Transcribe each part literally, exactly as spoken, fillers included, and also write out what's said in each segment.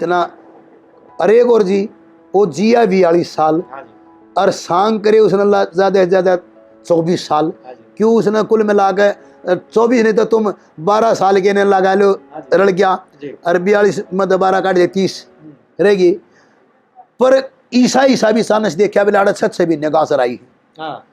इतना। अरे और जी, वो जिया भी चालीस साल, हाँ जी। और सांग करे उसने ला-, ज्यादा से ज्यादा चौबीस साल। हाँ जी। क्यों, उसने कुल मिला के, अ, चौबीस नहीं तो तुम बारह साल के ने लगा लो, हाँ जी। रल गया। जी। और बयालीस में तो बारह काट दे, तीस हम्म। रहेगी। पर ईसा, ईसा भी सानस देखा, बेलाड़ा छह, छह महीने गांस राई। हाँ।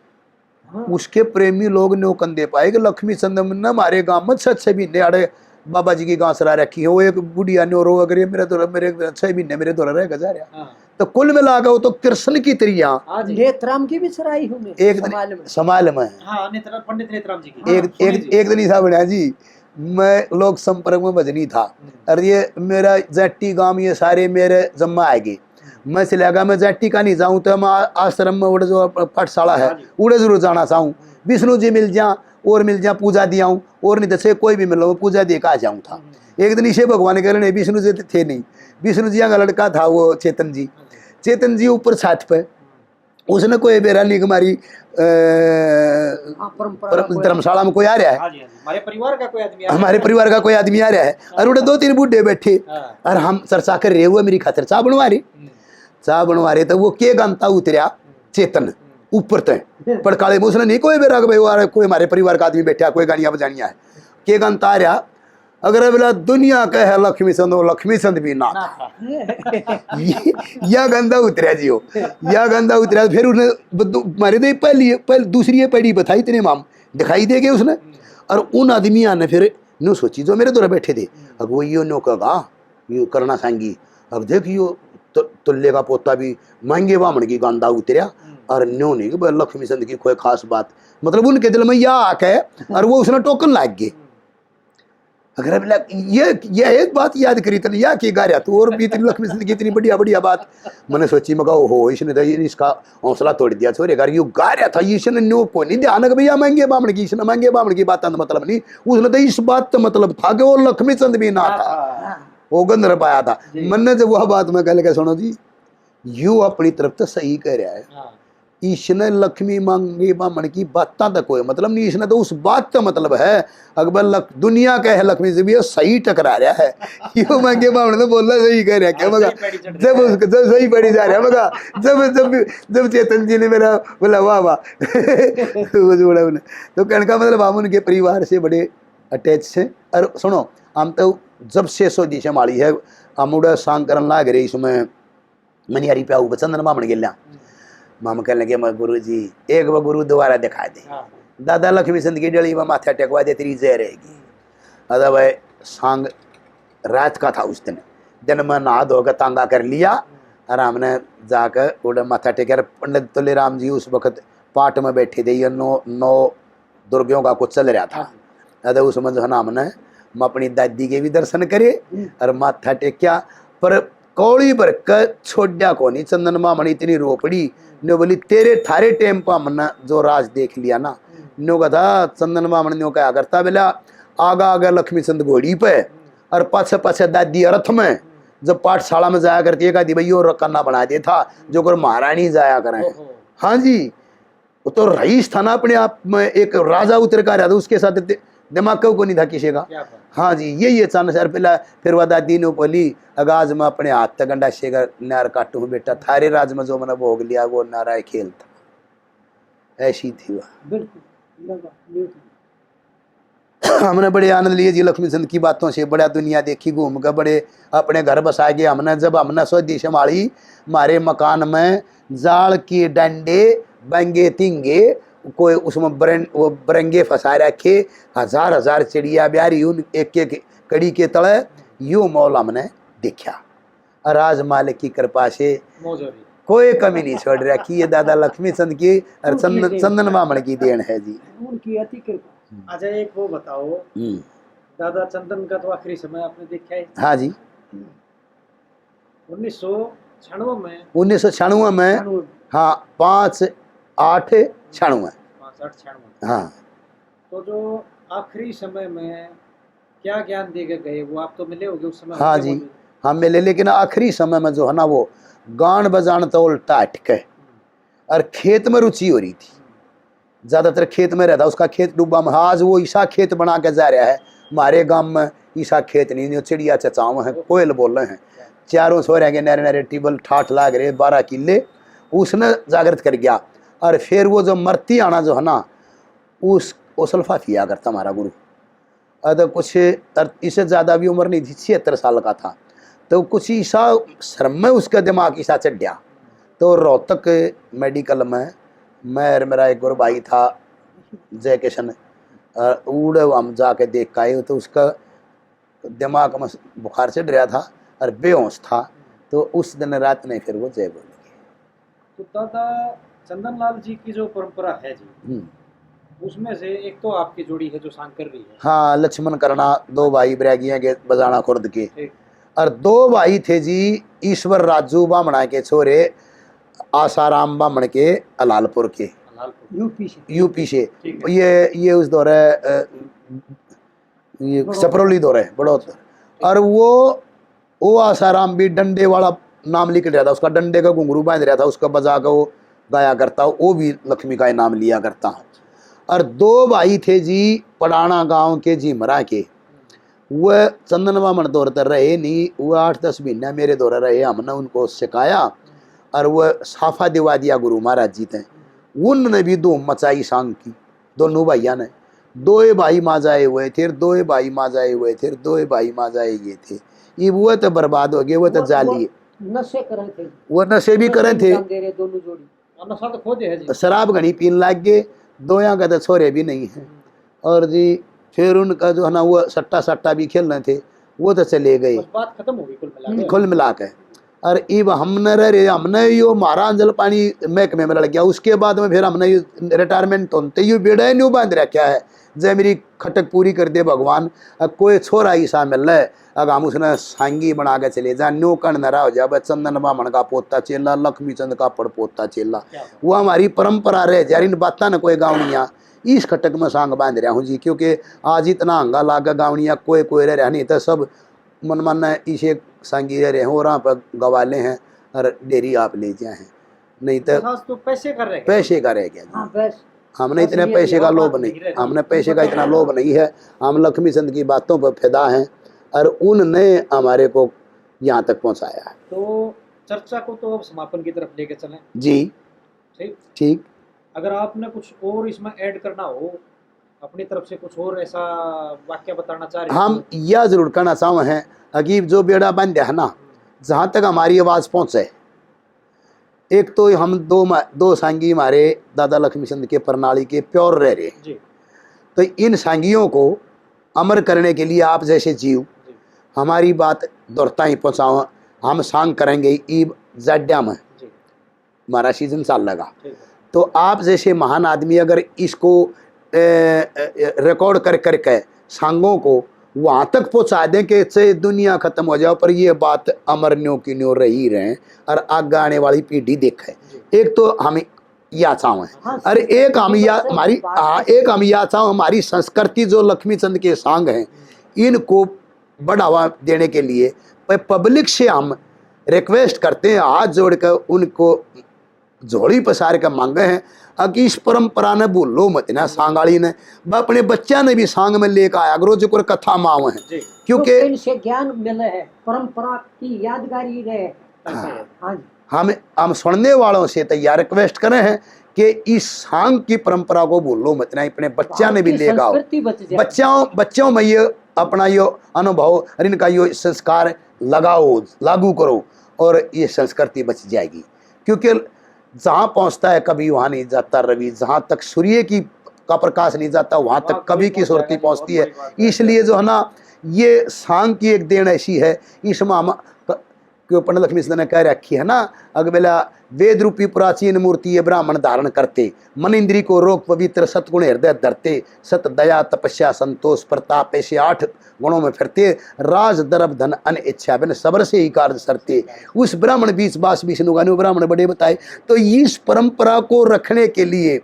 हाँ। उसके प्रेमी लोग न्यो कंधे पाए कि लक्ष्मी चंद ने हमारे गांव में छह, छह महीने आड़े बाबा जी की गांस रा रखी है। वो एक बुढ़िया न्यो रो, अगर ये मेरे तो, मेरे छह महीने मेरे तो रह जा रहा। हाँ। तो कुल मिला के वो तो कृष्ण की तरिया। हाँ जी। नेतराम की भी चराई हूँ मैं, एक दिन समाल में। समाल में। हाँ, नेतराम, पंडित नेतराम जी की। एक, हाँ, एक, सुनिए जी। एक दिन ऐसा बना जी, मैं लोक संपर्क में भजनी था। हम्म। और ये मेरा जाटी गांव, ये सारे मेरे जम्मा आएगी। हम्म। मैं चला गया, मैं जाटी का नहीं जाऊं तो मैं आ-, आश्रम में उड़े जो प-, पाठशाला है, हाँ जी। उड़े जरूर जाना चाहूँ। हम्म। विष्णु जी मिल जा और मिल जा, पूजा दिया हूँ, और नहीं तो से कोई भी मिलो, पूजा दे के आ जाऊँ था। हम्म। एक दिन इसे भगवान कह रहे, विष्णु जी तो थे नहीं, विष्णु जी का लड़का था वो चेतन जी। हाँ जी। चेतन जी ऊपर छत पे, उसने कोई बेरा नहीं कि हमारी, अ, हाँ, परंपरा पर-, का कोई धर्मशाला में कोई आ रहा है। हाँ जी, हाँ जी। हमारे परिवार का कोई आदमी आ रहा है। हमारे परिवार का कोई आदमी आ रहा है। हाँ। और उड़े दो तीन बूढ़े बैठे। हाँ। और हम चर्चा कर रहे हुए, मेरी खातिर चाय बनवा रहे। हम्म। चाय बनवा रहे तो वो के गांता उतरया, हम्म। चेतन, हम्म। ऊपर तै। पड़काले में उसने नहीं कोई बेरा कि भाई, वो आ रहा है, कोई हमारे परिवार का आदमी बैठा, कोई गानियां बजानियां है। के गांता आ रहा, अगर अबला दुनिया कहे लक्ष्मी चंद, वो लक्ष्मी चंद भी ना ना था। था। ये, या गांदा उतरया जी हो, या गांदा उतरया। फिर उन्हें बदू-, मारे दे पहली, पहली, दूसरी ये पड़ी बताई तेरे माम, दिखाई दे गए उसने। हम्म। और उन आदमियां ने फिर न्यू सोची जो मेरे दौरे बैठे थे, हम्म। अगुवाई यो न्यू कहा, यो करना सांगी। अब देख यो त-, तुल्ले का पोता भी महंगे बामण की गांदा उतरया, हम्म। और न्यू नहीं कि भाई लक्ष्मी चंद की कोई खास बात, मतलब उनके दिल में या आके, और वो उसने टोकन लाग गए। हम्म। अगर अब लग-, ये, ये एक बात याद करी तने, या की गा रहा तू, और भी इतनी लक्ष्मी चंद की इतनी बढ़िया, बढ़िया बात। मैंने सोची, मगा, ओहो, इसने तो ये, इसका हौसला तोड़ दिया छोरे का, यो गा रहा था, इसने न्यू को नहीं ध्यान कि भैया महंगे बामण की, इसने महंगे बामण की बात का मतलब नहीं, उसने तो इस बात का मतलब था कि वो लक्ष्मी चंद भी ना था। हाँ। वो गंधर्व आया था। जी। मन्ने जब वह बात मैं कह लगा, सुनो जी, यू अपनी तरफ तो सही कह रहा है। हाँ। इसने लक्ष्मी मांगे बामण की बातां तो कोई मतलब नहीं, इसने तो उस बात का मतलब है। अकबर लक-, दुनिया का है लक्ष्मी से भी, ये सही टकरा रहा है। यो मांगे बामण ने बोला सही कह रहा है, क्या हाँ, मगा? सही पैड़ी चढ़ जब रहा है। उसको, जब सही पैड़ी जा रहा है, मगा, जब, जब, जब चेतन जी ने मेरा बोला, "वाह, वाह।" वो जो बड़ा उन्हें, तो कहने का मतलब, हम उनके परिवार से बड़े अटैच से। और सुनो, हम तो जब से सोजी संभाली है, हम उड़ा सांग करन लाग रहे इसमें, मनियारी पे आऊ चंदन मामन गेल्या। हम्म। मामा कहने लगे, "मैं गुरु जी, एक बार गुरु दोबारा दिखा दे। हाँ। दादा लक्ष्मी चंद की डली में माथा टेकवा दे, तेरी जय रहेगी।" दादा भाई, सांग रात का था उस दिन, दिन में नहा धो के तांगा कर लिया, हम्म। और हमने जाकर उड़े माथा टेका। पंडित तुलेराम जी उस वक्त पाठ में बैठे थे, ये नौ, नौ दुर्गों का कुछ चल रहा था। हाँ। दादा उसमें जो है ना, हमने, मैं अपनी दादी के भी दर्शन करे हम्म। और माथा टेक्या, पर कौली भर के छोड्या कोनी। चंदन मामन इतनी रो पड़ी, न्यो बोली, "तेरे थारे टेम पे हमने जो राज देख लिया ना।" हम्म। न्यो कहता, चंदन मामन न्यो कहा करता, "बेला, आगा आगा लक्ष्मी चंद घोड़ी पे हम्म। और पाछे पाछे दादी रथ में।" हम्म। जब पाठशाला में जाया करती, एक आदि भाई यो रकाना बना दे था, जो कर महारानी जाया करें। ओहो। हाँ जी, वो तो रईस था ना अपने आप में, एक राजा उतर का रहा था, उसके साथ दि-, दिमाग का को नहीं था किसी का। क्या बात। हाँ जी, यही अचानक यार, पहला फिर वह दादी ने बोली, "अगर आज मैं अपने हाथ तक गंडासे का नार काटूं बेटा, थारे राज में जो मैंने भोग लिया, वो नारा खेल था।" ऐसी थी वह। बिल्कुल, बिल्कुल, बिल्कुल। हमने बड़े आनंद लिए जी लक्ष्मी चंद की बातों से, बड़ा दुनिया देखी घूम के, बड़े अपने घर बसा गए हमने। जब हमने सौदी संभाली, हमारे मकान में जाल के डंडे, बंगे तिंगे, कोई उसमें बरन-, वो बरंगे फंसा रखे, हजार हजार चिड़िया ब्यारी उन एक एक कड़ी के तले, यो माहौल हमने देखा। और आज मालिक की कृपा से मौज हो रही है। कोई कमी नहीं छोड़ रखी ये दादा लक्ष्मी चंद की और उनकी चंदन, देन। चंदन मामन की देन है जी। उनकी अति कृपा। हम्म। अच्छा, एक वो बताओ, हम्म। दादा चंदन का तो आखिरी समय आपने देखा है? हाँ जी। उन्नीस सौ छियानवे में। उन्नीस सौ छियानवे में। छियानवे में। हाँ, पाँच आठ छियानवे। पाँच आठ छियानवे। हाँ। तो जो आखिरी समय में क्या ज्ञान दे के गए, वो आप तो मिले होंगे उस समय, हाँ जी, मौजूद। हाँ मिले, लेकिन आखिरी समय में जो है ना, वो गान बजान तो उल्टा हटके और खेत में रुचि हो रही थी। ज्यादातर खेत में रहता, उसका खेत डूबा में। आज वो ईसा खेत बना के जा रहा है। हमारे गांव में ईसा खेत नहीं, जो चिड़िया चचाव है, कोयल बोले हैं। चारों छोरियां के नारे नारे टेबल ठाठ लाग रहे, बारह किले, उसने जागृत कर गया। और फिर वो जो मरती आना जो है ना, उस उस लिफाफे आया करता हमारा गुरु। अद कुछ, और इससे ज़्यादा भी उम्र नहीं थी, छिहत्तर साल का था। तो कुछ ईसा शर्म में उसका दिमाग ईसा चढ़िया। तो रोहतक मेडिकल में मैं और मेरा एक और भाई था, जय किशन, अ, उड़े हम जाके देख के आए। तो उसका दिमाग में बुखार चढ़ रहा था और बेहोश था। तो उस दिन रात ने फिर वो जय बोल गए। तो दादा चंदनलाल जी की जो परंपरा है जी, हम्म। उसमें से एक तो आपकी जोड़ी है जो सांग कर रही है। हाँ, लक्ष्मण करना, दो भाई बैरागियां के बजाना खुर्द के। ठीक। और दो भाई थे जी, ईश्वर राजू बामणा के छोरे, आसाराम बामण के अलालपुर के, अलालपुर। यूपी से। यूपी से। ठीक है। ये ये उस दौरे, अ, ये बड़ौद। सपरौली दौरे, बड़ौद। और वो वो आसाराम भी डंडे वाला नाम लिख रहा था, उसका डंडे का घुंघरू बांध रहा था, उसका बजा के वो गाया करता, वो भी लक्ष्मी का ही नाम लिया करता। और दो भाई थे जी, पड़ाना गांव के झिमरा के, वो चंदन बामण दौर तक रहे नहीं, वो आठ दस महीना मेरे दौर रहे, हमने उनको सिखाया और वो साफा दिवा दिया गुरु महाराज जी ते। उनने भी धूम मचाई सांग की, दोनों भाइया ने। दोए भाई माँ जाए हुए थे, दोए भाई माँ जाए हुए थे, दोए भाई माँ जाए ये थे। ये वो तो बर्बाद हो गए, वो तो वो, जा वो लिए। नशे करे थे। वो नशे भी करे थे। जान दे रहे दोनों जोड़ी। और नशा तो खो दे है जी। शराब घणी पीन लाग गए, दोयां का तो छोरे भी नहीं है। और जी फिर उनका जो है ना, वो सट्टा सट्टा भी खेलने थे, वो तो चले गए। बस बात खत्म हो गई कुल मिला के। हम्म, कुल मिला के। और इब हमने रह रहे, हमने यो म्हारा अंजल पानी महकमे में लड़ गया। उसके बाद में फिर हमने यो रिटायरमेंट होते यो बेड़ा ही न्यू बांध रखा है, जय मेरी खटक पूरी कर दे भगवान। अब कोई छोरा ऐसा मिल रहा है, अगर हम उसने सांगी बना के चले जाए, न्यू कण नरा हो जाए, चंदन बामण का पोता चेला, लक्ष्मी चंद का पड़ पोता चेला। क्या बात। वो हमारी परंपरा रह जा, इन बातां ने कोई गावनिया। इस खटक में सांग बांध रहा हूँ जी, क्योंकि आज इतना हंगा लाग गावनिया कोई कोई रह रहा, नहीं तो सब मन माने इसे सांगी रह रहे हैं और पर गवाले हैं और डेरी आप ले जाए हैं, नहीं तो खास तो पैसे का रह गया। पैसे का रह गया जी। हाँ, बस। हमने बस इतने ये पैसे का लोभ नहीं, हमने पैसे का इतना लोभ नहीं है। हम लक्ष्मी चंद की बातों पर फिदा हैं और उनने हमारे को यहाँ तक पहुँचाया है। तो चर्चा को तो अब समापन की तरफ लेके चलें जी। ठीक। ठीक। अगर आपने कुछ और इसमें ऐड करना हो, अपनी तरफ से कुछ और ऐसा वाक्य बताना चाह रहे हो हम तो? यह जरूर कहना चाहूँ हैं, अगीब जो बेड़ा बांध्या है ना, जहाँ तक हमारी आवाज़ पहुँचे, एक तो हम दो मा-, दो सांगी हमारे दादा लक्ष्मी चंद के प्रणाली के प्योर रह रहे हैं। जी। तो इन सांगियों को अमर करने के लिए आप जैसे जीव जी। हमारी बात दुर ताहीं पहुँचाओ, हम सांग करेंगे ईब जाड्या में। जी। हमारा सीजन चल लगा। ठीक है। तो आप जैसे महान आदमी अगर इसको, ए, ए, रिकॉर्ड कर करके सांगों को वहाँ तक पहुँचा दें कि चाहे दुनिया खत्म हो जाओ, पर ये बात अमर न्यो की न्यो रही रहे और आगे आने वाली पीढ़ी देखे। जी। एक तो हम या चाहूँ हैं। हाँ, और एक हम या, हमारी, हाँ, एक हम या चाहूँ, हमारी संस्कृति जो लक्ष्मी चंद के सांग हैं, इनको बढ़ावा देने के लिए प-, पब्लिक से हम रिक्वेस्ट करते हैं, हाथ जोड़कर उनको झोली पसार के मांगे हैं, अ, कि इस परंपरा ने भूलो मत ना, सांग वाली ने। ब-, अपने बच्चा ने भी सांग में लेकर आया करो, जो कोई कथा माव है। जी। क्योंकि क्योंकि इनसे ज्ञान मिले है, परंपरा की यादगारी रहे। हाँ। हाँ जी। हम, हम सुनने वालों से तो यह रिक्वेस्ट करें हैं कि इस सांग की परंपरा को भूलो मत ना, अपने बच्चा ने भी लेकर आओ। संस्कृति बच जाए। बच्चों, बच्चों में ये अपना यो अनुभव और इनका यो संस्कार लगाओ, लागू करो और ये संस्कृति बच जाएगी। क्योंकि जहाँ पहुँचता है कवि, वहाँ नहीं जाता रवि। जहाँ तक सूर्य की, का प्रकाश नहीं जाता, वहाँ तक कवि की सुरती पहुँचती है। इसलिए जो है ना, ये सांग की एक देन ऐसी है, इसमें हम क-, क्यों पंडित लक्ष्मी सिंह ने कह रखी है ना, अगबेला, "वेद रूपी प्राचीन मूर्ति ये ब्राह्मण धारण करते, मन इंद्री को रोग पवित्र सतगुण हृदय धरते, सत दया तपस्या संतोष प्रताप ऐसे आठ गुणों में फिरते, राज दरब धन अन इच्छा बिन सबर से ही कार्य सरते।" उस ब्राह्मण बीच बास विष्णु गाने ब्राह्मण बड़े बताए। तो इस परंपरा को रखने के लिए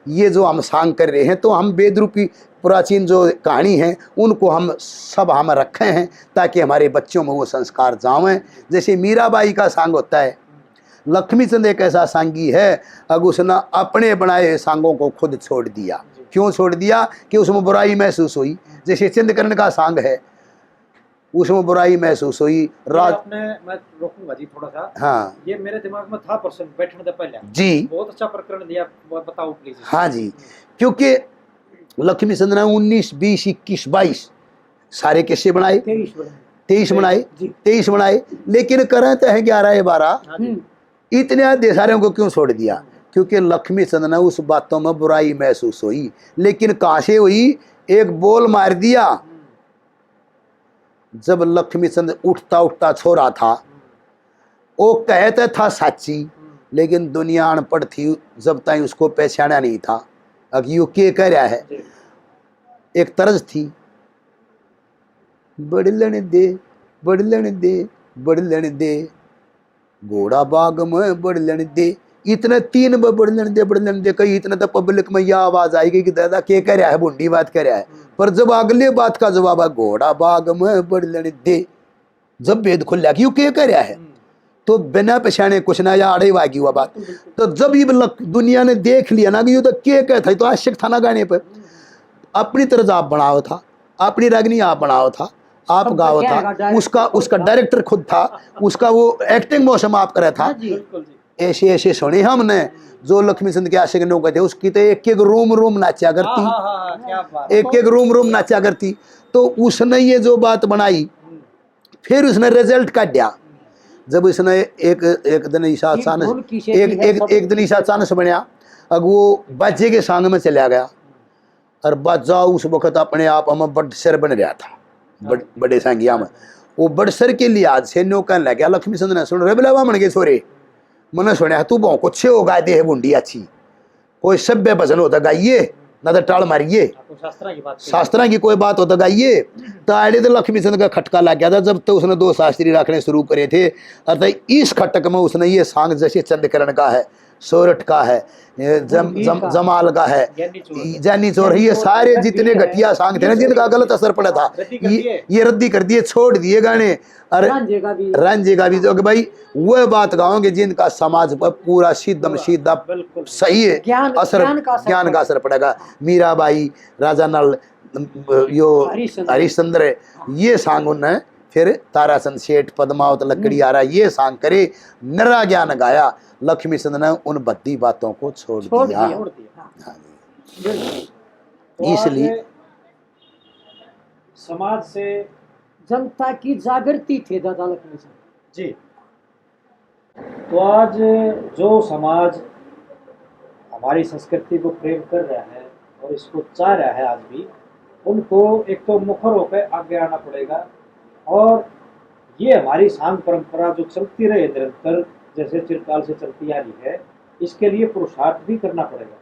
ये जो हम सांग कर रहे हैं, तो हम वेद रूपी प्राचीन जो कहानी है, उनको हम सब हम रखे हैं, ताकि हमारे बच्चों में वो संस्कार जावें। जैसे मीराबाई का सांग होता है, लक्ष्मी चंद एक ऐसा सांगी है, अगर उसने अपने बनाए सांगों को खुद छोड़ दिया। क्यों छोड़ दिया? कि उसमें बुराई महसूस हुई। जैसे चिंदकरण का सांग है, उसमें बुराई महसूस हुई। राज आपने, मैं रोकूंगा जी थोड़ा सा। हाँ। ये मेरे दिमाग में था प्रश्न बैठने से पहले। जी। बहुत अच्छा प्रकरण दिया, बताओ प्लीज। हाँ जी, क्योंकि लक्ष्मी चंद ने उन्नीस, बीस, इक्कीस, बाईस सारे किस्से बनाए, तेईस बनाए, तेईस बनाए, लेकिन करें तो है ग्यारह या बारह। हाँ जी। इतने आधे सारे को क्यों छोड़ दिया? क्योंकि लक्ष्मी चंद ने उस बातों में बुराई महसूस हुई, लेकिन कहाँ से हुई? एक बोल मार दिया। जब लक्ष्मी चंद उठता उठता छोरा था, वो कहता था साची, लेकिन दुनिया अनपढ़ थी, जब ताई उसको पहचाना नहीं था। अब यू के कह रहा है? एक तर्ज थी, बड़ लेने दे, बड़ लेने दे, बड़ लेने दे, घोड़ा बाग में बड़ लेने दे। इतने तीन बार बड़ लेने दे, बड़ लेने दे कही, इतने तो पब्लिक में यह आवाज आएगी कि दादा के कह रहा है, भुंडी बात कह रहा है। पर जब अगले बात का जवाब है, घोड़ा बाग में बड़ लेने दे, जब भेद खुल लिया कि यू के कह रहा है, तो बिना पछाणे कुछ ना या आड़े वागी हुआ बात। तो जब ये लक-, दुनिया ने देख लिया ना कि यू तो के कहता है, तो आशिक था ना गाने पे, अपनी तर्ज आप बनाओ था, अपनी रागनी आप बनाओ था, आप गाओ था, उसका, उसका डायरेक्टर खुद था, उसका वो एक्टिंग मौसम आप करा था। ऐसे ऐसे सुने हमने, जो लक्ष्मी चंद के आशिक नो कहते, उसकी तो एक एक रूम रूम नाचा करती, एक एक रूम रूम नाचा करती। तो उसने ये जो बात बनाई, फिर उसने रिजल्ट काढ़ा। जब उसने एक, एक दिन ईसा अचानक, एक, एक, एक दिन ईसा अचानक से बनया, अब वो बाजे के सांग में चला गया। और बाजा उस वक्त अपने आप में बड़ सिर बन रहा था, बड़, बड़े सांगिया में। वो बड़ सिर के लिहाज से न्यो कहने लग गया लक्ष्मी चंद ने, सुन रे बला बामण के छोरे, मैंने सुना तू बहुत अच्छे हो गाय देह बुंडी अच्छी, कोई सभ्य भजन होता गाइए, ना तो टाल मारिए। शास्त्रा की कोई बात होता गाइए। तो आड़े तो लक्ष्मी चंद का खटका लग गया था, जब तो उसने दो शास्त्री रखने शुरू करे थे। अर्थात इस खटक में उसने ये सांग जैसे चंद्रकरण का है, सोरठ का है, जम, जम, जमाल का है, जानी चोर, ये सारे जितने घटिया सांग थे ना, जिनका गलत असर पड़ा था, ये, ये रद्दी कर दिए, छोड़ दिए गाने। अरे रांझे का भी जो कि भाई, वह बात गाओगे जिनका समाज पर पूरा सीधम सीधा सही है असर, ज्ञान का असर पड़ेगा। मीराबाई, राजा नल, यो हरिश्चंद्र, ये सांग उन्हें फिर ताराचंद सेठ, पद्मावत लकड़ी आ रहा, ये सांग करे, नरा ज्ञान गाया। लक्ष्मी चंद ने उन बद्दी बातों को छोड़ दिया। इसलिए समाज से जनता की जागृति थे दादा लक्ष्मी चंद जी। तो आज जो समाज हमारी संस्कृति को प्रेम कर रहा है और इसको चाह रहा है आज भी, उनको एक तो मुखर होकर आगे आना पड़ेगा। और ये हमारी सांग परंपरा जो चलती रहे निरंतर, जैसे चिरकाल से चलती आ रही है, इसके लिए पुरुषार्थ भी करना पड़ेगा।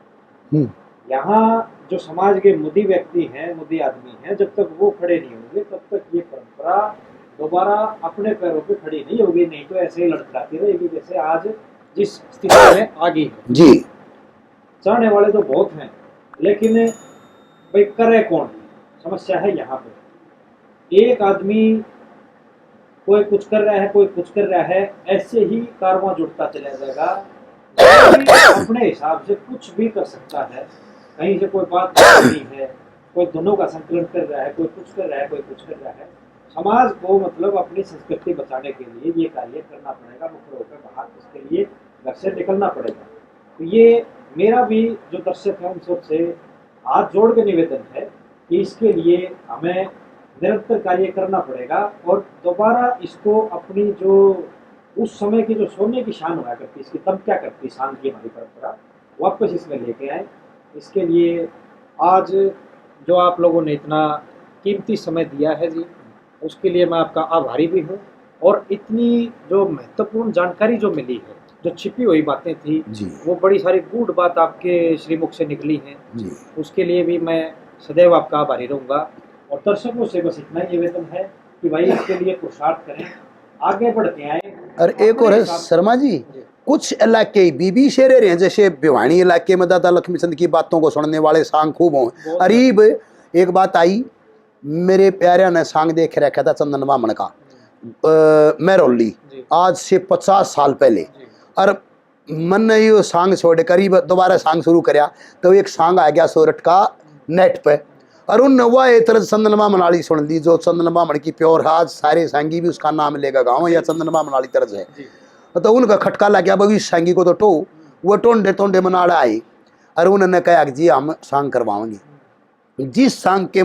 हम्म। यहाँ जो समाज के मुदी व्यक्ति हैं, मुदी आदमी हैं, जब तक वो खड़े नहीं होंगे, तब तक ये परंपरा दोबारा अपने पैरों पे खड़ी नहीं होगी। नहीं तो ऐसे ही लड़खड़ाती रहेगी, जैसे आज जिस स्थिति में आ गई है। जी। चाहने वाले तो बहुत हैं, लेकिन भाई करे कौन? समस्या है यहाँ पे। एक आदमी कोई कुछ कर रहा है, कोई कुछ कर रहा है, ऐसे ही कारवां जुड़ता चला जाएगा। कोई अपने हिसाब से कुछ भी कर सकता है, कहीं से कोई बात नहीं है, कोई दोनों का संकलन कर रहा है, कोई कुछ कर रहा है, कोई कुछ कर रहा है। समाज को मतलब अपनी संस्कृति बचाने के लिए ये कार्य करना पड़ेगा, मुख्य रूप में बाहर इसके लिए घर से निकलना पड़ेगा। तो ये मेरा भी जो दर्शक है उन सबसे हाथ जोड़ के निवेदन है कि इसके लिए हमें निरंतर कार्य करना पड़ेगा और दोबारा इसको अपनी जो उस समय की जो सोने की शान हुआ करती, इसकी दमकिया करती सांग की हमारी परंपरा, वापस इसमें लेके आए। इसके लिए आज जो आप लोगों ने इतना कीमती समय दिया है जी, उसके लिए मैं आपका आभारी भी हूँ। और इतनी जो महत्वपूर्ण जानकारी जो मिली है, जो छिपी हुई बातें थी, जी। वो बड़ी सारी गूढ़ बात आपके श्रीमुख से निकली है, जी। उसके लिए भी मैं सदैव आपका आभारी रहूँगा। और दर्शकों से बस इतना ही निवेदन है कि भाई इसके लिए पुरुषार्थ करें, आगे बढ़ते आए। और एक और है शर्मा जी, जी। कुछ इलाके बीबी शेरे रहे हैं, जैसे भिवानी इलाके में दादा लक्ष्मी चंद की बातों को सुनने वाले सांग खूब हों। अरीब एक बात आई, मेरे प्यारिया ने सांग देख रखा था चंदन बामण का, अ, महरौली, जी। आज से पचास साल पहले। जी। और मन ने यो सांग छोड़ करीब दोबारा सांग शुरू करया, तो एक सांग आ गया सोरठ का नेट पे। और उनने वह ये तर्ज चंदन बामण वाली सुन ली, जो चंदन बामण की प्योर है। आज सारे सांगी भी उसका नाम लेकर गाओ, या चंदन बामण वाली तर्ज है। तो उनका खटका लग गया, भाई इस सांगी को तो टो, वो टोंडे टोंडे मनाड़ा आए और उन्होंने कहा कि जी हम सांग करवाएंगे। जिस सांग के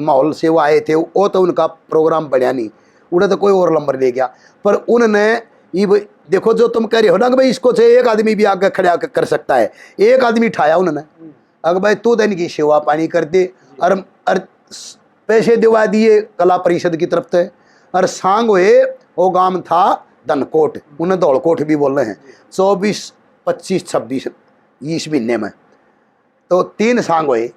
माहौल से वो आए थे, वो तो उनका प्रोग्राम बढ़िया नहीं, उड़े तो कोई और नंबर ले गया। पर उन्होंने, इब देखो, जो तुम कह रहे हो ना कि भाई इसको से एक आदमी भी आगे खड़ा क-, कर सकता है, एक आदमी ठाया उन्होंने, अग भाई तू तो इनकी सेवा पानी कर दे। और, और पैसे दिवा दिए कला परिषद की तरफ से। और सांग हुए, वो गांव था धनकोट, उन्हें धौलकोट भी बोल रहे हैं, चौबीस, पच्चीस, छब्बीस, इस महीने में तो तीन सांग हुए।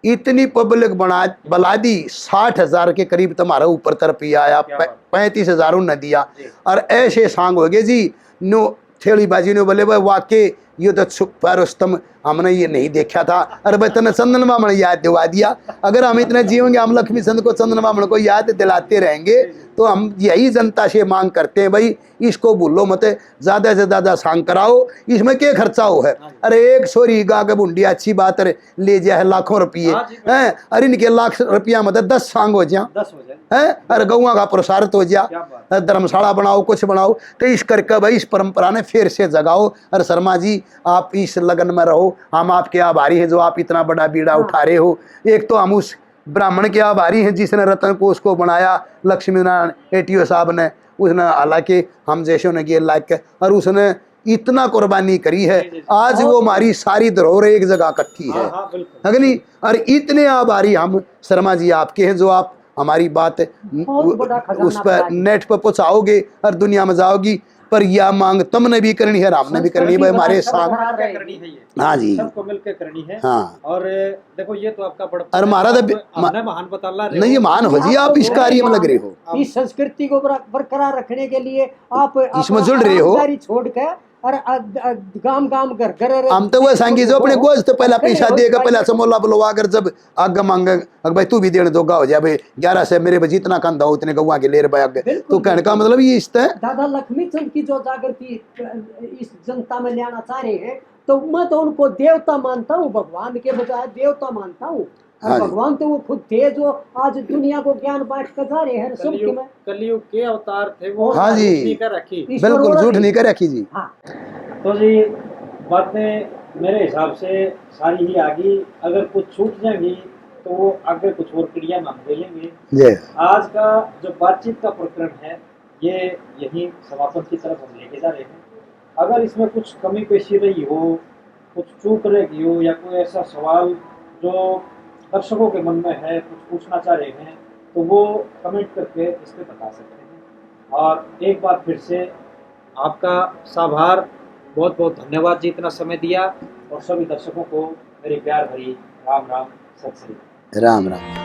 इतनी पब्लिक बना, बुला दी, साठ हजार के करीब तुम्हारे ऊपर तरफ ही आया। क्या बात। पैंतीस हजार उनने दिया। जी। और ऐसे सांग हो गए जी, नो थेली बाजी ने बोले, भाई वाकई ये तो छुपा रुस्तम, हमने ये नहीं देखा था। अरे भाई, तने चंदन बामण याद दिवा दिया। अगर हम इतने जीवेंगे, हम लक्ष्मी चंद को, चंदन बामण को याद दिलाते रहेंगे, तो हम यही जनता से मांग करते हैं, भाई इसको भूलो मत, ज्यादा से ज्यादा सांग कराओ। इसमें क्या खर्चा हो है? अरे एक छोरी गा के भुंडी अच्छी बात है, ले जा है लाखों रुपये, हाँ जी, बिल्कुल। हैं? अरे इनके लाख रुपया में तो दस सांग हो जा, दस हो जाए। हैं? अरे गौवा का प्रसारित हो जा, क्या बात। अरे धर्मशाला बनाओ, कुछ बनाओ। तो इस करके भाई इस परंपरा ने फिर से जगाओ। अरे शर्मा जी, आप इस लगन में रहो, हम आपके आभारी हैं जो आप इतना बड़ा बीड़ा हाँ। उठा रहे हो। एक तो हम उस ब्राह्मण के आभारी हैं जिसने रतन कोष को बनाया, लक्ष्मी नारायण एटीओ साहब ने। उसने हालांकि हम जैसे उन्हें गेल लाग के, और उसने इतना कुर्बानी करी है। जी, जी, जी। आज बहुत वो हमारी सारी धरोहर एक जगह इकट्ठी है, हाँ, हाँ, बिल्कुल। है कि नहीं? और इतने आभारी हम शर्मा जी आपके हैं जो आप हमारी बात बहुत बड़ा खजाना उस पर बना दी। नेट पर पहुंचाओगे और दुनिया में जाओगी। पर यह मांग तुमने भी करनी है और हमने भी करनी है, भाई, हमारे संस्कृति साथ। बरकरार रहे। करनी है ये। हाँ जी। सबको मिलकर करनी है। हाँ। और देखो, ये तो आपका बड़ा और हमारा तो आप बि-, हमने मा-, महान बता ला रहे नहीं, ये हो। महान हो जी, आप इस कार्य में लग रहे हो। इस संस्कृति को बरा-, बरकरार रखने के लिए आप इसमें अपना जुड़ रहे हो। आरामदारी छोड़ के और अ, अ, गाम गाम घर घर हम तो वह सांगी जो अपने गोज तो पहला पैसा दे के पहला समोला बुलवा कर जब आगे मांगे, अग भाई तू भी देने जोगा हो जा भाई, ग्यारह से मेरे पे जितना कंधा हो उतने गौवा के ले रे भाई आगे। बिल्कुल, तो कहने का बिल्कुल। मतलब ये इस तरह दादा लक्ष्मी चंद की जो जागृति, अ, इस जनता में लाना चाह रहे हैं, तो मैं तो उनको देवता मानता हूँ, भगवान के बजाय देवता मानता हूँ। और हाँ जी। भगवान तो वो खुद थे जो आज दुनिया को ज्ञान बांट कर जा रहे हैं, सबके कलयुग, में। कलयुग के अवतार थे वो, हाँ जी। झूठ नहीं कर रखी। ईश्वर बिल्कुल, वो झूठ रहे। नहीं कर रखी जी। हाँ। तो जी, बातें मेरे हिसाब से सारी ही आ गई। अगर कुछ छूट जाएंगी, तो वो आगे कुछ और कड़ियाँ हम दे लेंगे। जी। आज का जो बातचीत का प्रकरण है, ये यहीं समापन की तरफ हम लेके जा रहे हैं। अगर इसमें कुछ कमी पेशी रही हो, कुछ चूक रह गई हो, या कोई ऐसा सवाल जो दर्शकों के मन में है, कुछ पूछना चाह रहे हैं, तो वो comment करके इस पे बता सकते हैं। और एक बार फिर से आपका साभार, बहुत बहुत धन्यवाद जी, इतना समय दिया। और सभी दर्शकों को मेरी प्यार भरी राम राम, सत श्री अकाल। राम राम।